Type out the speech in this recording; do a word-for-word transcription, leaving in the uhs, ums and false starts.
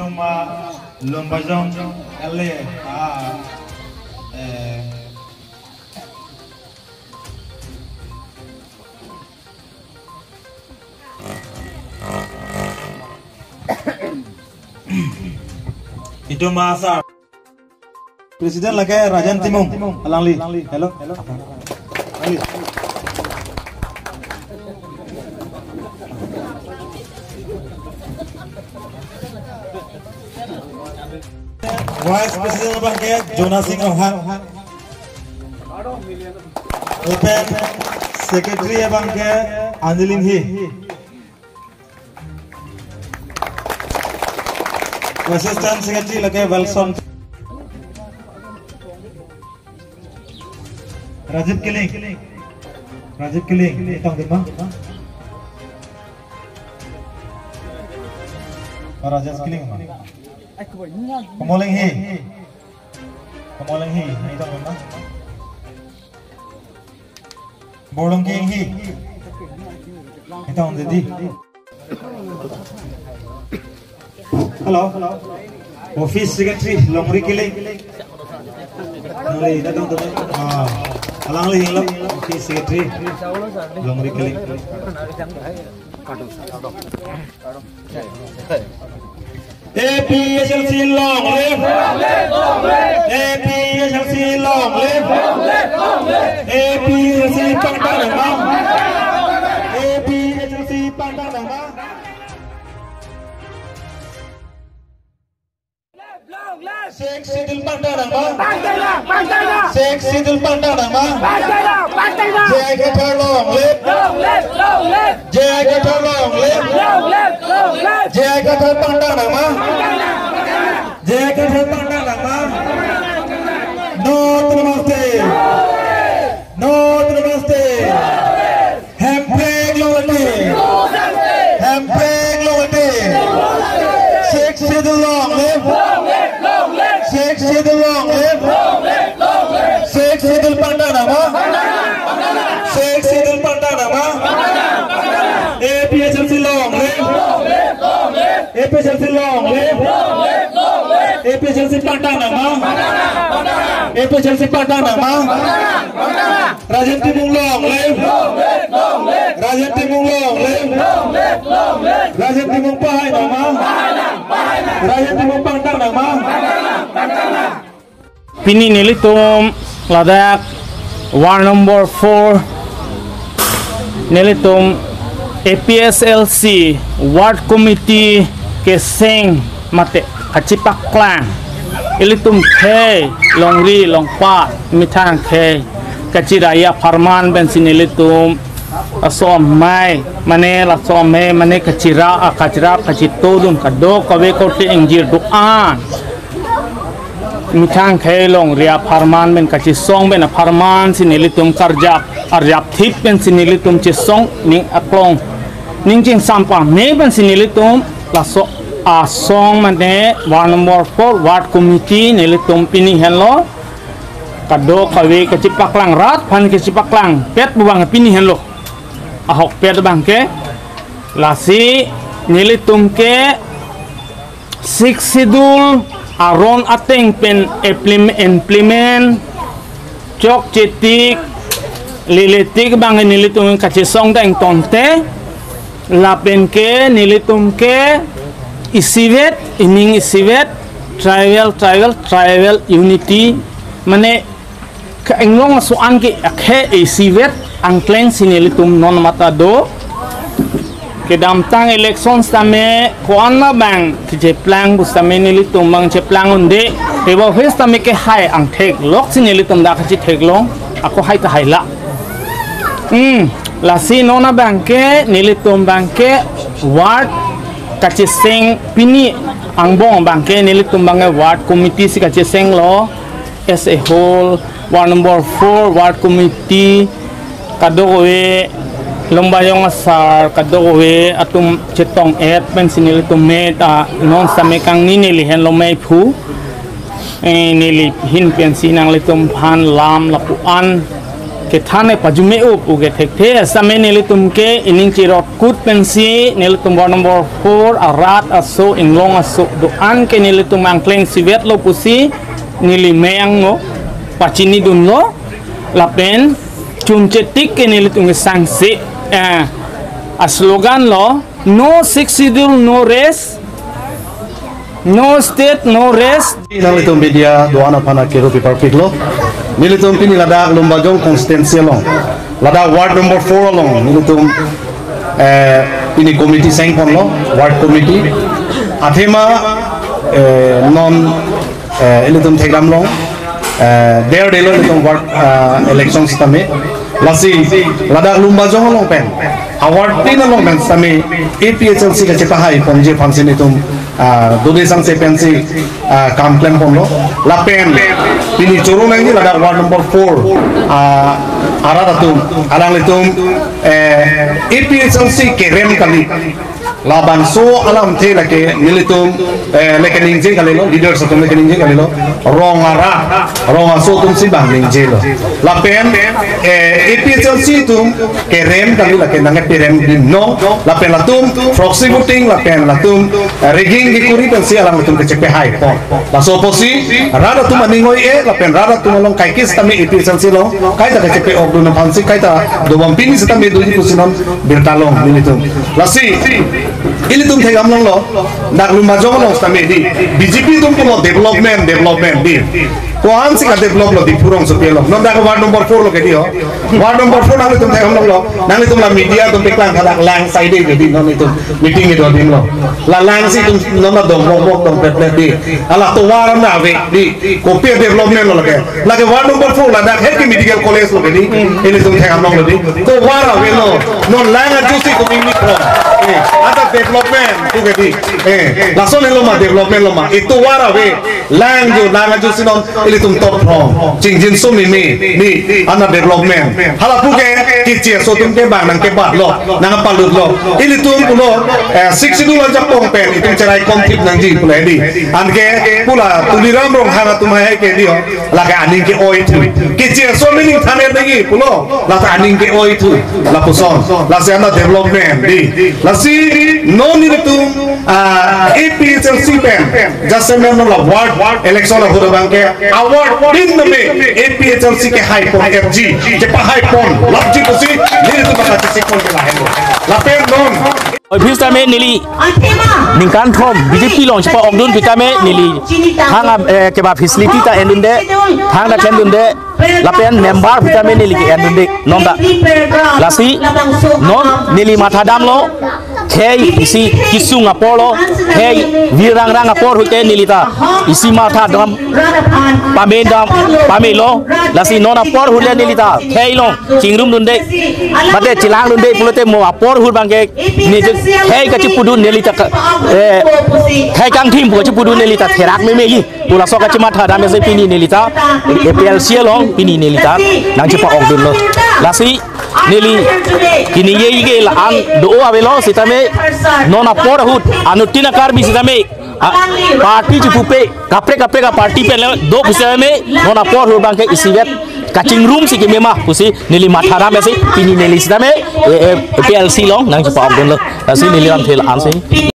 Lumbajong L A, ah, eh, itum asar. President lake Rajan Timung, alangli. Hello. Alangli. Vice President abangke Jona Sing Ronghang. Lapen Secretary abangke Anil Inghi. Assistant Secretary lake Wilson. Rajiv Killing. Rajiv Killing, itong dima. Oh, Rajesh Killing ma? Komol Inghi. Komol Inghi, itong dima. Borlong Inghi. Itong didi. Hello. Office Secretary Longri Killing. Longri, dah dong tuh. Ah, alangli lo. Office Secretary Longri Killing. A P H L C long live! A P H L C long live! A P H L C pangtang nangma! A P H L C pangtang nangma! Sixth Schedule pangtang nangma! Sixth Schedule pangtang nangma! J I Kathar long live! J I Kathar long live! J I Kathar pangtang nangma! J I Kathar pangtang nangma! No to Autonomous State! No to Autonomous State! Hemprek long live! Hemprek long live! Sixth Schedule long live! Sixth Schedule long live! Sixth Schedule pangtang nangma! Sixth Schedule pangtang nangma! A P H L C long live! A P H L C long live! A P H L C pangtang nangma! A P H L C pangtang nangma! Rajen Timung long live! Rajen Timung long live! Rajen Timung pahai nangma! Rajen Timung pangtang nangma! Pini nelitum ladak ward number four nelitum A P H L C ward committee keseng mate kachipaklang ilitum khei longri longpat methang khei kachiraya apharman pensi nelitum laso amei mane laso amei mane kachira a kachira kachitodun kadokave korte ingjir do-an methang khei longri apharman pen kachisong pen apharman si nelitum karjap arjap thip pensi nelitum chisong ning aklong ning chingsam pame pensi nelitum laso asong mane ward number four ward committee nelitum pini henlo kadokave kachipaklang rat aphan kachipaklang pet pu abang pini henlo ahokpet abangke lasi nelitum ke Sixth Schedule aron ateng pen implement, implement chokchetik leletik abang nelitum kachisong dang tangte lapen ke nelitum ke isivet ining isivet tribal tribal tribal unity mane ke-inglong aso-an ke akhei isivet angkleng si nelitum non mata do. Kedamtang election sitame ko-an abang kecheplang pu sitame nelitum abang cheplang un-e. Eba office sitame kehai angthek lok si nelitum dak kachetheklong ako hai ta hai la. Hmm, lasi non abangke nelitum abangke ward kacheseng pini angbong abangke nelitum abangke ward committee si kachesenglo. As a whole, ward number four, ward committee, kadokave, Lumbajong asar, kadokave, atum chetong-et pensi nelitum meta, non sitame kangni neli henlo mei phu, eh, neli hin pensi nanglitum aphan lam lapu-an, Kethan e pajume-o pu ke thekthe, same nelitum ke ining chirot kut pensi nelitum ward number four arat aso inglong aso do-an ke nelitum angkleng sivet lo pusi neli meyang lo, pachini dun lo, lapen chunche tik ke nelitum ke sangse, eh, a slogan lo, "No Sixth Schedule, no rest, no state, no rest." Nanglitum media do-an aphan akero piparpik lo. Nelitum pini ladak Lumbajong constituency along, ladak ward number four along nelitum, eh, pini committee sengpon lo, ward committee. Athema, eh, non, eh, ilitum thekdam long, eh, der delo ilitum ward, eh, election sitame. Lasi ladak Lumbajong along pen, a ward tin along pen sitame A P H L C kachepahai ponji aphansi nelitum, ah, dode sangse pensi, ah, kam klempon lo. Lapen pini choro nangji ladak ward number four, ah, arat atum, alanglitum, eh, A P H L C kerem kali. Labangso alamthe lake nelitum, eh, lake ningje kalilo, leaders atum lake ningje kalilo, rong arat, rong aso atumsi bang ningje lo. Lapen, eh, A P H L C atum kerem kali lake nangkerem dun non, lapen latum proxy voting, lapen latum, eh, rigging kekuri pensi alanglitum kachepahai pon. Laso apotsi rat atum aning oi-e, lapen rat atum along kaike sitame A P H L C along kaita kachepe-ok dun aphansi kaita dobom, pini sitame doji pusi non birta long nelitum. Lasi ilitum thekdam long lo, dak Lumbajong along sitame di, B J P atum pulo development, development di. Ko-ansi ka-develop lo Diphu rongsopi along? Non dak ward number four lo ke di ho. Ward number four nanglitum thekdam long lo. Nanglitum la media atum paklang tha, dak lang side ke di, non itum meeting kedo adim lo. La langsi itum non la dong bok bok dong pet pet di. Hala tovar na ave di. Kopi development lo lake? Lake ward number four ladak het ke medical college lo ke di. Ilitum thekdam long lo di. Tovar avelo. Non lang ajusi tum ingni pon. Eh, ada development pu ke di. Eh, lason lo ma development lo ma? Eh, tovar ave. Lang jo, lang ajusi non ilitum top from. Chingjinso meme, ni, ana development. Hala pu ke, keche aso atum ke bang nangkebat lo, nangpalut lo. Ilitum pulo, eh, Sixth Schedule lo japong pen, itum cherai konthip nangji pulo di. Anke pu la Tuliram Ronghang atum hai ke di ho, lake aning ke-oi thu. Keche aso aning than-et nangji pulo, lata aning ke-oi thu. Lapuson, lasi ana development di. Lasi non ilitum, ah, A P H L C pen, jasemet non la ward election ahut abang ke, a ward tin tame A P H L C kehai pon, F G, kepahai pon, lapji pusi, nelitum baka chesik pon ke lahen lo. Lapen non. Office tame neli ningkan thom B J P along chepa-ok dun pu tame neli thang, eh, keba facility ta en dunde, thang ta klemdunde, lapen member pu tame neli ke-en dunde non ta. Lasi non neli mathadam lo, khei isi kesung apor lo, khei virang rang apor ahut te neli ta isi mathadam pame dam pamelo. Lasi non apor ahut le neli ta khei along chingrum dunde, mate chelang dunde pulote mo apor ahut abang ke neli khei kachepu dun neli ta ka, eh, khei kangthim pu kachepu dun neli ta therak meme ji pu laso kachematha dam ase pini neli ta A P H L C along pini neli ta nangchepa-ok dun lo. Lasi neli kini ye ige la-an do avelo sitame non apor ahut anuttin a-Karbi sitame, ah, party chepupe kaprek kaprek a-party pen le do pu sitame non apor ahut abang ke isivet kachingrum si keme ma pusi neli mathadam ase pini neli sitame, eh, eh, A P H L C along nangchepa-ok dun lo. Lasi neli lamthe la-an si.